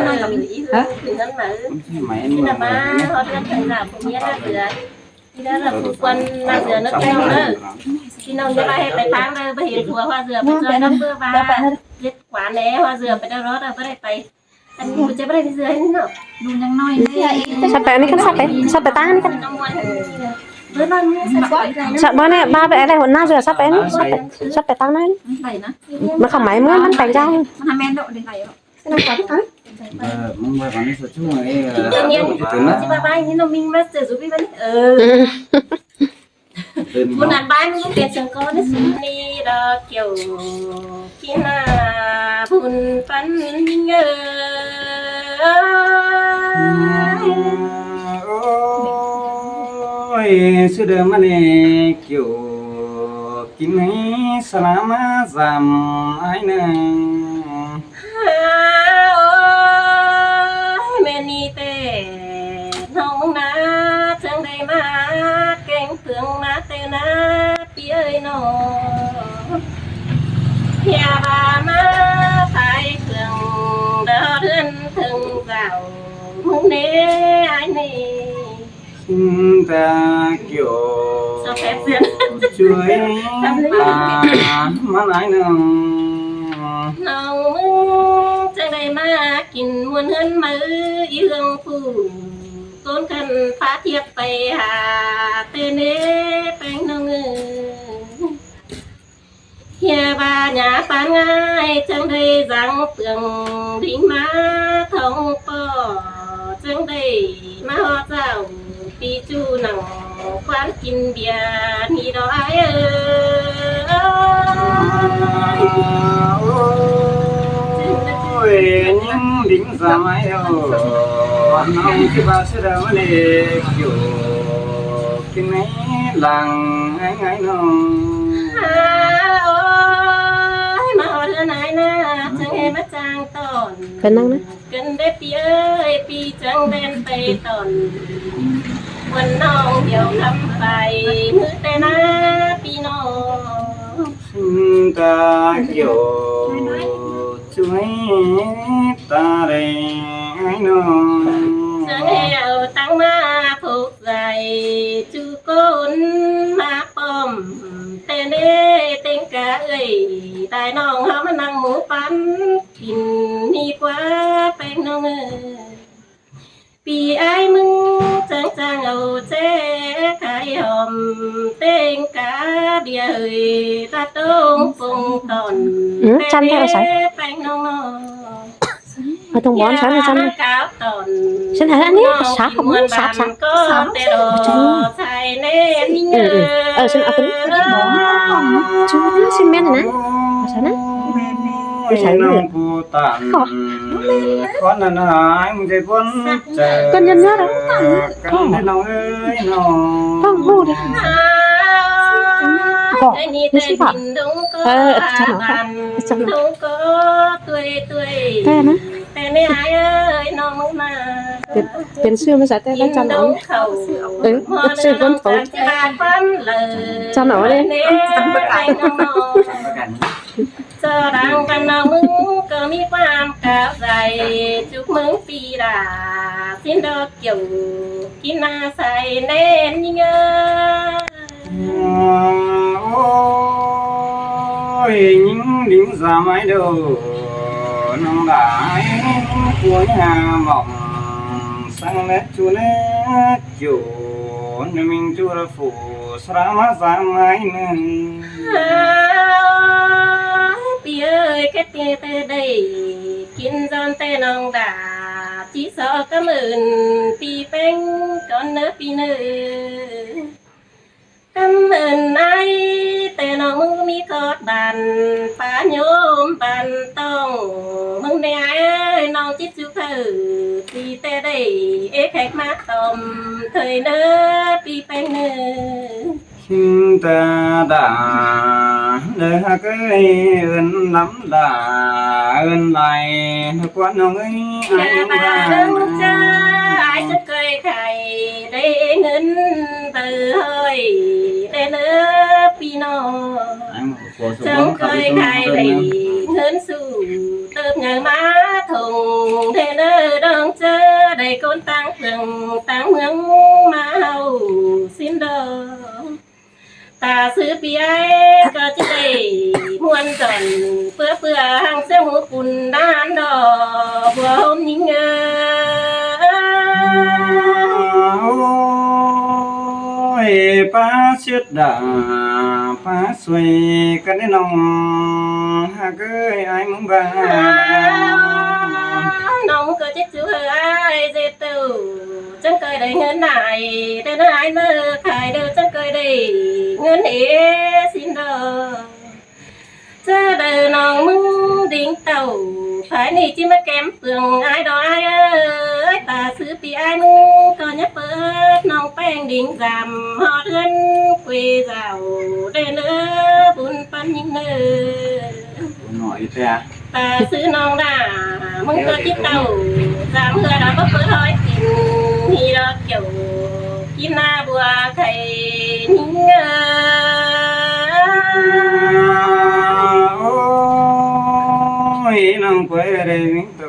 ເອີ ອີເຮືອນ ເຮືອນມາ ເອີ ມາຮອດເຮືອນເຖິງລາວ ຜູ້ເມຍໜ້າເສືອ ທີ່ນັ້ນລະຜູ້ຄວນໜ້າເສືອເນີພີ່ນ້ອງເດີ ພີ່ນ້ອງຢ່າໄລ່ໃຫ້ໄປທາງເດີ ບໍ່ເຫັນຜົວຮອດເຮືອ ໄປຊ່ອຍນຳເພື່ອວ່າເຮັດກວານແດ່ ຮອດເຮືອໄປຕະຫຼອດ ບໍ່ໄດ້ໄປ ອັນນີ້ບໍ່ຈະບໍ່ໄດ້ເສືອນີ້ເນາະ ດູຍັງນ້ອຍເດ້ ຊັດໄປອັນນີ້ກັນ ຊັດໄປ ຊັດໄປຕາງນີ້ກັນ ເບີນອນນີ້ຊັດໄປ ຊັດບໍ່ແນ່ ບ້າໄປໄດ້ຫົວໜ້າເສືອ ຊັດໄປອັນນີ້ ຊັດໄປ ຊັດໄປຕາງນັ້ນ ໄປນະ ມັນເຂົ້າໄໝເມືອ ມັນແຕກຢາວ ມັນຫາແມ່ນດອກ ໄດ້ໄປ ເອີ ມຶງວ່າກັນສັກຊົ່ວໂມງ ເອີ ເອີ ຊິວ່າໄປນີ້ນ້ອງມິງມາເຈີສຸພີ່ມັນ ເອີ ອືມ ບຸນອັນບ້ານມີເປັນເຊີງກໍໃນສຸດນີ້ດອກ ກ່ຽວກິນໜ້າບຸນປັນເອີຍ ໂອ້ຍ ສຸດເດີມານີ້ ກ່ຽວກິນໃຫ້ສະຫຼາມາສາມອ້າຍໜຶ່ງ ໂອ້ຍ ແມ່ນນີ້ແຕ່ນ້ອງນາ ຈັ່ງໄດ້ມາແກງເຜືອງມາແຕ່ນາ ພີ່ເອີຍນ້ອງ ເພຍວ່າມາຂາຍເຜືອງດອກເຮືອນເທິງເຈົ້າ ມຶງແນ່ອ້າຍແນ່ ຊິນຕາກ່ຽວ ສະແປດເດືອນ ຊ່ວຍຕາມມາຫຼາຍໜຶ່ງ ນ້ອງມຶງຈັ່ງໄດ້ມາກິນມ່ວນເຮືອນມາ ອີເຮືອງຜູ້ ໂກນຄັນພາທຽບໄປຫາແຕ່ເນແປ້ງນ້ອງເອີຍ ເຮຍວ່າຫຍ້າປານງ່າຍ ຈັ່ງໄດ້ສັງເປືອງ ດິງມາທ້ອງປໍ ຈັ່ງໄດ້ມາຮອດເຈົ້າ ປີຈູໜັງ ຄວາມກິນເບຍນີ້ດອກອ້າຍເອີຍ ໂອ້ຍ ຍິງດິງສະໄໝໂອ ນ້ອງຊິວ່າເສຍດາຍເລກຢູ່ ກິນໃນຫຼັງໄອ້ນ້ອງ ໂອ້ຍ ມາຮອດເຮືອນອ້າຍນາ ຈັ່ງໃຫ້ມາຈ້າງຕ້ອນ ເປັນຫຍັງນະ ກັນເດ້ພີ່ເອີຍ ພີ່ຈັ່ງແລ່ນໄປຕ້ອນ ວັນນ້ອງດຽວຄຳໄປ ມື້ແຕ່ນາພີ່ນ້ອງ ຊິນຕາກ່ຽວ ຊ່ວຍຕາແດ່ອ້າຍນ້ອງ ເຊິ່ງແລ້ວຕັ້ງມາພົກໃສ່ ຈຸຄົນມາປ້ອມ ແຕ່ເນເຕັງກະເອີຍ ຕາຍນ້ອງເຮົາມານັ່ງໝູ່ປັນ ກິນດີກວ່າແປ້ງນ້ອງເອີຍ ປີອ້າຍມຶງຈັ່ງໆ ເອົາແຈຂາຍຫອມ ເຕັງກາເບຍເອີຍ ຕາໂຕ້ງປົງຕອນ ອືມ ແຕ່ເນແປ້ງນ້ອງ ເອົາຕົງບ່ອນຊັ້ນ ຊັ້ນ ມາກ່າວຕອນ ຊັ້ນ ອັນນີ້ສາກ ສາກ ສາກ ເອີ ເອີ ເອີ ຊັ້ນ ເອົາຕົວນີ້ ເອີ ຊັ້ນ ແມ່ນນະ ຊັ້ນນະ ແມ່ນໆ ໃສ່ເລີຍ ຕານ ຂອບ ຂວັນອັນຫາຍ ມຶງໄດ້ພົ້ນເຈີ ກັນຍາມຍາມ ກັນເດ້ນ້ອງເອີຍນ້ອງ ຕ້ອງຮູ້ເດ້ ຂອບ ນີ້ຊິບາດ ເອີ ຈັກໜ່ອຍ ຈັກໜ່ອຍ ແຕ່ນະ ແຕ່ແມ່ອ້າຍເອີຍ ນ້ອງມາ ເປັນ ເປັນຊື່ມາສາແຕ່ນະ ຈັນເອົາ ເອີ ຊື່ຄົນເຖົ້າ ຈັນເອົາເດ້ ຈະດັງກັນນະ ມຶງກໍມີຄວາມກາວໃສ ຈຸກມຶງປີດາ ຊິນດອກກ່ຽວ ກິນນາໃສແນ່ນຍິງເອີຍ ໂອ້ຍ ຍິງດິງສະໄໝໂດ ນ້ອງຫຼາຍ ຜົວຍາໝອງ ສັງເລັດຈູເລັດຢູ່ ນະມິງຈຸລະຟູ ສະລາມະສາມໄມ້ໜຶ່ງ ປີເອີຍ ແຄ່ເຕີແຕ່ໄດ້ ກິນຈອນແຕ່ນ້ອງດາ ຈີຊອກຳເອີ້ນ ປີແປ້ງກ່ອນເນີ ປີເນີ ກຳເອີ້ນອ້າຍ ແຕ່ນ້ອງມຶງມີຂອດບານ ປາໂຍມບານຕ້ອງ ມຶງແນ່ອ້າຍເອີຍ ນ້ອງຈິດຈຸເຄີ ປີແຕ່ໄດ້ ເອແຂກມາຕ້ອມ ເທີຍເນີ ປີແປ້ງເນີ ຊິນຕາດາ ເດີຮັກເອີຍ ເອີ້ນລຳດາ ເອີ້ນຫຼາຍ ນະຄວນນ້ອງເອີຍ ອ້າຍຍັງວ່າ ເດີລູກເຈົ້າ ອ້າຍຈະເຄີຍໄຂ ໄດ້ເງິນເບີຮ້ອຍ ແດ່ເດີພີ່ນ້ອງ ຈັ່ງເຄີຍໄຂໄດ້ເງິນສູ້ ເຕີບໃຫຍ່ມາຖົງ ແດ່ເດີ ຄົນຕ່າງເມືອງຕ່າງເມືອງມາເຮົາຊິນດອກ ຕາຊື່ປີອ້າຍກໍຈະໄດ້ມ່ວນຈອນ ເພື່ອເພື່ອຫາງສຽງຫູປຸ້ນດານດອກ ບົວໂຮມຍິງເອີຍ. ໂອ້ຍ ປາເສດດາ ປາຊ່ວຍກັນແດ່ນ້ອງ ຫາກເອີຍ ອ້າຍມຶງບ້າ ນ້ອງກໍຈະ ສວຍອ້າຍເຈໂຕ ຈັ່ງເຄີຍໄດ້ເງິນນາຍ ແຕ່ນາຍເລີກຂາຍເດີ ຈັ່ງເຄີຍໄດ້ເງິນເອຊິນດອກ ເຈີເດີນ້ອງມຶງດິງເຕົ້າ ພາຍນີ້ຈິມາແກມເປືອງອ້າຍດອກອ້າຍເອີຍ ຕາຊື່ປີອ້າຍມຶງກໍຍັງເປີດ ນ້ອງແປ້ງດິງສາມຮອດເຮືອນເກວເຈົ້າ ແດ່ເດີບຸນປັນຍິງເດີ. ໜ້ອຍແທ້ ຕາຊື່ນ້ອງດາ ມຶງກໍຈິເຕົ້າ ສາມເທື່ອດອກບໍ່ເປີດຮອຍຕີນ ຮີດອກເຈົ້າກິນໜ້າບົວໄຂ່ຍິງເອີຍ. ໂອ້ຍ ນ້ອງເປີດໄດ້ມິງໂຕ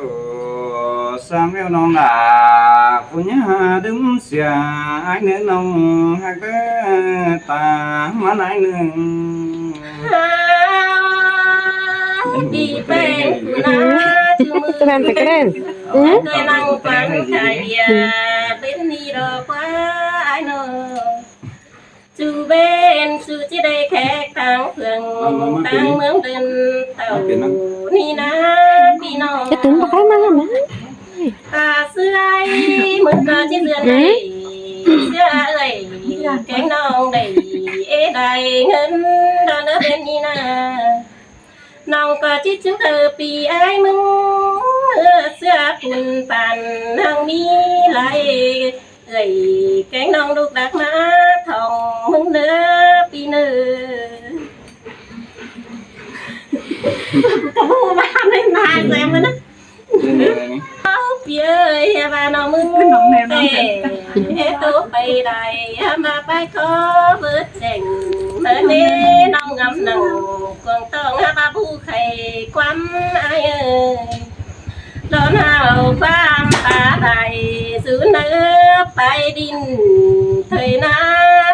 ສາມແວວນ້ອງດາ ຄຸນຍາດື່ມເສຍ ອ້າຍເນີນ້ອງຮັກເດີ ຕາມມາຫຼາຍໜຶ່ງ. ດີແປ້ງຜູ້ນາ ຈະແມ່ນໄປກະແດນ ອື ເຄີຍນັ່ງຟັງຂາຍເບຍ ເປັນນີ້ດອກວ່າອ້າຍນ້ອງ ຊູເບນຊູຊິໄດ້ແຂກຕ່າງເມືອງ ຕ່າງເມືອງເດີນເຕົ້ານີ້ນາພີ່ນ້ອງ ຈະຕຶງບໍ່ຄ່ອຍມານະ. ຕາເຊື່ອອ້າຍ ມຶງກໍຈິເຊື່ອໄດ້ ເຊື່ອເອື້ອຍແກງນ້ອງໄດ້ ເອ ໄດ້ເງິນດອກເດີເປັນນີ້ນາ ນ້ອງກໍຈິຈຸເອີ ປີອ້າຍມຶງ ເອີ ເຊື່ອປຸນປານ ເຮົາມີຫຼາຍ ເອື້ອຍແກງນ້ອງລູກຫຼັກມາທ່ອງມຶງເດີ ປີເນີ ກະບໍ່ມາໃນມາແຊມນະ. ເອົາ ປີເອີຍ ວ່ານ້ອງມຶງແຕ່ເຮັດໂຕໄປໄດ້ ມາໄປຂໍເບີດແຈ້ງ ມາເນນ້ອງງາມໜັງ ກວາງຕ້ອງຫາບາຜູ້ໄຂຄວາມອ້າຍເອີຍ ດອນຫາວຄວາມປາໄດ ສູນເດີໄປດິນ ເທີຍນາ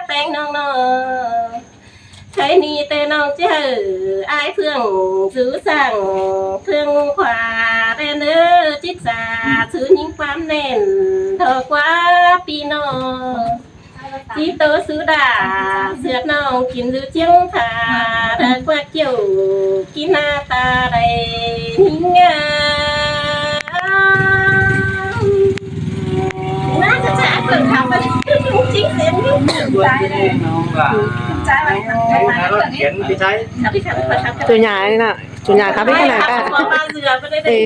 ແປ້ງນ້ອງນ້ອງ ໃຊ້ໜີແຕ່ນ້ອງຈະໃຫ້ອ້າຍເພື່ອງ ສູສ້າງເພື່ອງຂວາແດ່ເດີ ຈິດສາສູຍິງຄວາມແໜ້ນ ເທົ່າກວ່າພີ່ນ້ອງ ຈີໂຕສຸດາ ເສືອດນ້ອງກິນຢູ່ຈຽງທາ ຖ້າກວ່າກ່ຽວກິນໜ້າຕາໄດ້ຍິງງາມ. ໜ້າຈະຈາກເບິ່ງຄຳວ່າຈິງເສັນຢູ່ ໃຈເລີຍ ໃຈວ່າ ໃຈວ່າ ເຫັນພີ່ໄຊ ຈຸຍານີ້ນະ ຈຸຍາຄັບໄປທາງໃດກະ ເອີ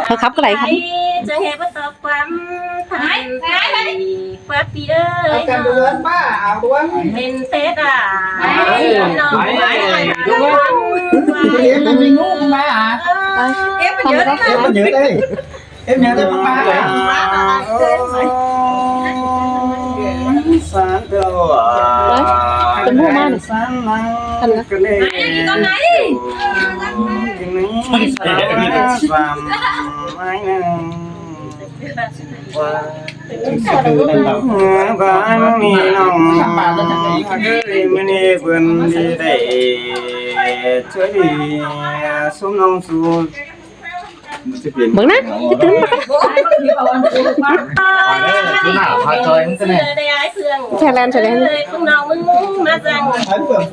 ເຂົາຂັບກໍໄດ້ຄັບ ຈັ່ງໃຫ້ບໍ່ຕອບຄວາມທັນໃຈ ປ້າປີເອີຍ ເປັນເສດດາ ເອັບມັນເຢີດເດ້ ເອັບມັນເຢີດເດ້ ເອັບມັນເຢີດເດ້ ສານເດີ ເປັນຜູ້ມານີ້ ສານນາງ ອັນນະ ບາງນີ້ນ້ອງ ເອີຍ ມື້ນີ້ເພິ່ນຊິໄດ້ຊ່ວຍຊຸມນ້ອງສູ່ ເບິ່ງນະ ແຊແລນ ແຊແລນ ເອີຍ ພວກນ້ອງມຶງມາສັ່ງ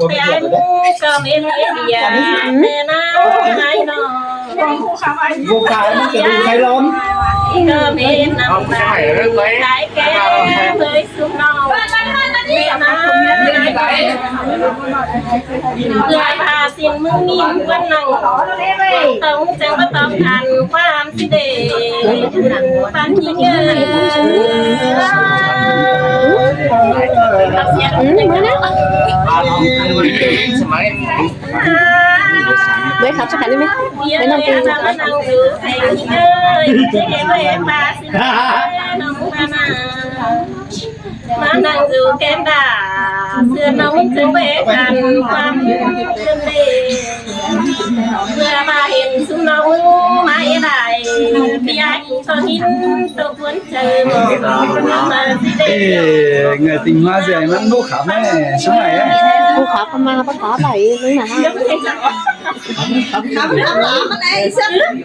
ແຕ່ອ້າຍມຶງກໍເປັນເອເດຍ ແຕ່ນາອ້າຍນ້ອງ ບໍ່ຂາຍມັນຈະໄດ້ໃຊ້ລ້ອມ ກໍເປັນນ້ຳຕາໄຫຼແກ້ມເອີຍ ຊຸມນ້ອງແມ່ນາ ເອື້ອຍພາສິນມຶງມີຄວນນັ່ງ ຕ້ອງຈັ່ງບໍ່ຕ້ອງການຄວາມ ຊິເດ ປັນຍິງເອີຍ ອືມ ມາແລ້ວ ເວີຍ ຂັບສັກຄັນໄດ້ໄໝ? ແນະນຳຕົວກ່ອນ ມານັ່ງຢູ່ໃຫ້ຍິງເອີຍ ເຈເວີຍ ພາສິນນ້ອງມານາ ມານັ່ງຢູ່ແກ້ມດາ ເຊື່ອນ້ອງຈຶ່ງເວກກັນຄວາມເປັນເດ. ອງມາເອດາຍ ເບຍໂຕຫີນໂຕຄວນເຈີ ມາຊິເດ ເອີ ເງີຍຕິງມາຊິໃຫ້ມັນລູກຂຳແມ່ ສະໄໝເອີຍ ຜູ້ຂັບມາພາສາໄປນັ້ນນະ ຄຳ ຄຳ ຄຳ ຄຳ ຄຳ